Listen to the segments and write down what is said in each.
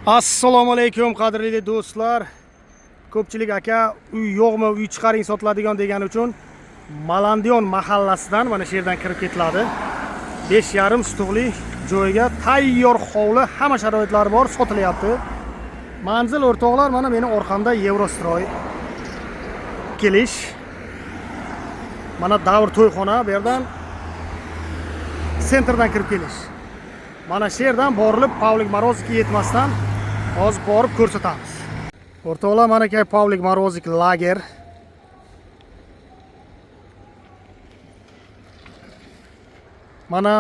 Assalomu alaykum, qadrli do'stlar. Ko'pchilik "Aka, uy yo'qmi, uy chiqaring sotiladigan" degani uchun Malandiyon mahallasidan mana shu yerdan kirib ketiladi. 5,5 sotixli joyga tayyor hovli, hamma sharoitlari bor, sotilyapti. Manzil, o'rtoqlar, mana meni orqamda Evrostroy. Kelish. Mana Davr to'yxona, bu yerdan центр dan kirib kelish. Mana shu yerdan borilib, Pavlik Morozovga yetmasdan hozir borib ko'rsatamiz. O'rtoqlar, mana Pavlik Morozov lager. Mana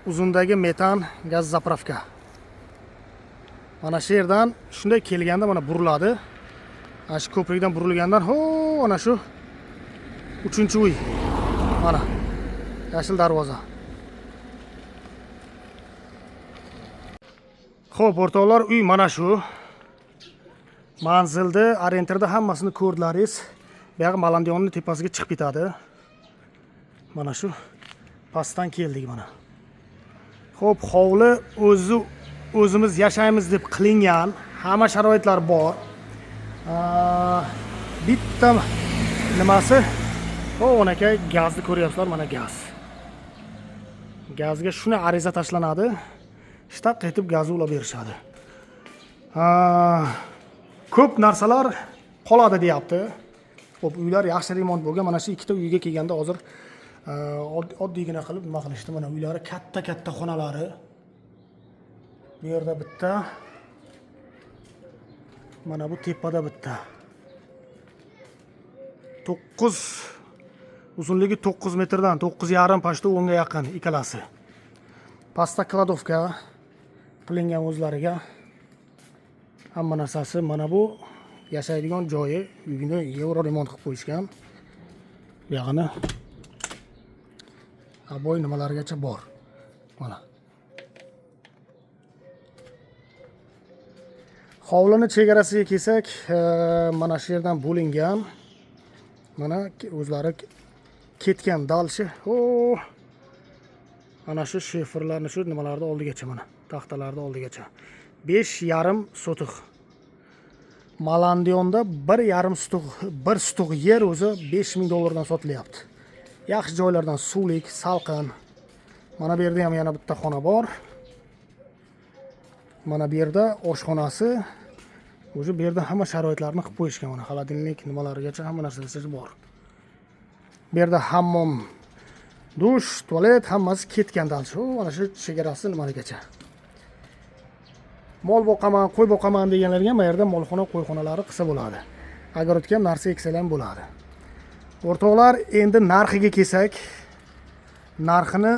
uzundagi metan gaz заправка. Mana shu yerdan shunday kelganda mana buriladi. Mana shu ko'prikdan burilgandan ho, ana shu 3-uy. Mana yashil darvoza. Xo'p, o'rtoqlar, uy mana shu. Manzilni, orientirda hammasini ko'rdilaringiz. Buyog'i Malandiyonni tepasiga chiqib ketadi. Mana shu pastdan keldik mana. Xo'p, hovli o'zi o'zimiz yashaymiz deb qilingan, hamma sharoitlar bor. Bitta nimasi? O, aka, gazni ko'ryapsizlar, mana gaz. Gazga shuni ariza tashlanadi. Shtaq etib gazni ulab berishadi. Ko'p narsalar qoladi deyapti. Xo'p, uylar yaxshi remont bo'lgan. Mana shu ikkita uyga kelganda hozir oddiygina qilib nima qilishdi? Mana uylari katta-katta xonalari. Bu yerda bitta. Mana bu tepada bitta. 9 uzunligi 9 metrdan, 9,5, почти 10 ga yaqin ikkalasi. Pastda кладовка qilingan o'zlariga. Hamma narsasi mana bu yashaydigan joyi, uyini yevro remont qilib qo'yishgan. Bu yog'ini обой nimalargacha bor. Mana. Hovlini chegarasiga kelsak, mana shu yerdan bo'lingan. Mana o'zlari ketgan дальше. O! Mana shu shiferlarni, shu nimalarni oldigacha mana, taxtalarni oldigacha. 5,5 sotix. Malandiyonda 1,5 sotix, 1 sotix yer o'zi 5000 dollardan sotilyapti. Yaxshi joylardan, suvlik, salqin. Mana bu yerda ham yana bitta xona bor. Mana bu yerda oshxonasi. O'zi bu yerda hamma sharoitlarni qilib qo'yishgan, mana холодильник nimalarigacha hamma narsasi bor. Bu yerda hammom, dush, tualet hammasi ketgan дальше. U mana shu chegarasi nimaligacha. Mol boqaman, qo'y boqaman deganlarga mana yerda molxona, qo'yxonalari qilsa bo'ladi. Огород ga ham narsa eksalar ham bo'ladi. O'rtoqlar, endi narxiga kelsak, narxini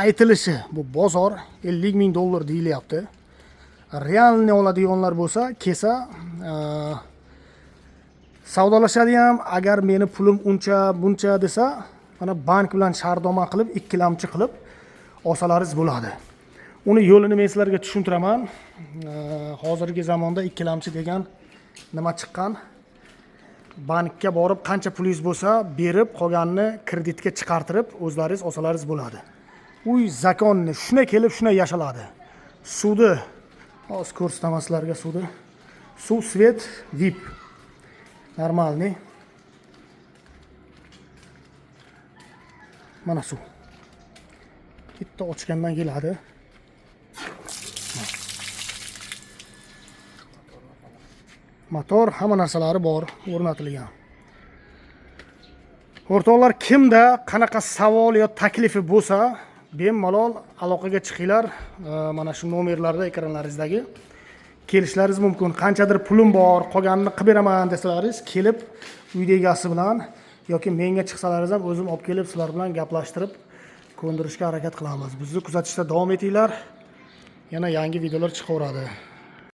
aytilishi bu bozor 50 ming dollar deyilyapti. Реальный oladiganlar bo'lsa, kelsa, savdolashadi ham, agar meni pulim uncha buncha desa, mana bank bilan shartnoma qilib, ikkilamchi qilib olsalaringiz bo'ladi. Uni yo'lini men sizlarga tushuntiraman. Hozirgi zamonda ikkilamchi degan nima chiqqan? Bankka borib qancha pulingiz bo'lsa berib, qolganini kreditga chiqartirib, o'zlaringiz olsalaringiz bo'ladi. Uy законный, shuna kelib, shuna yashaladi. Suvni hozir ko'rsataman sizlarga suvni. Suv, свет, VIP. Нормальный. Mana suv. Bitta ochgandan keladi. Motor, hamma narsalari bor, o'rnatilgan. O'rtoqlar, kimda qanaqa savol yo taklifi bo'lsa, bemalol aloqaga chiqinglar. Mana shu nomerlarda ekranlaringizdagi kelishlaringiz mumkin. Qanchadir pulim bor, qolganini qilib beraman desalaringiz, kelib uyda egasi bilan yoki menga chiqsalaringiz ham o'zim olib kelib sizlar bilan gaplashtirib ko'ndirishga harakat qilamiz. Bizni kuzatishda davom etinglar. Yana yangi videolar chiqaveradi.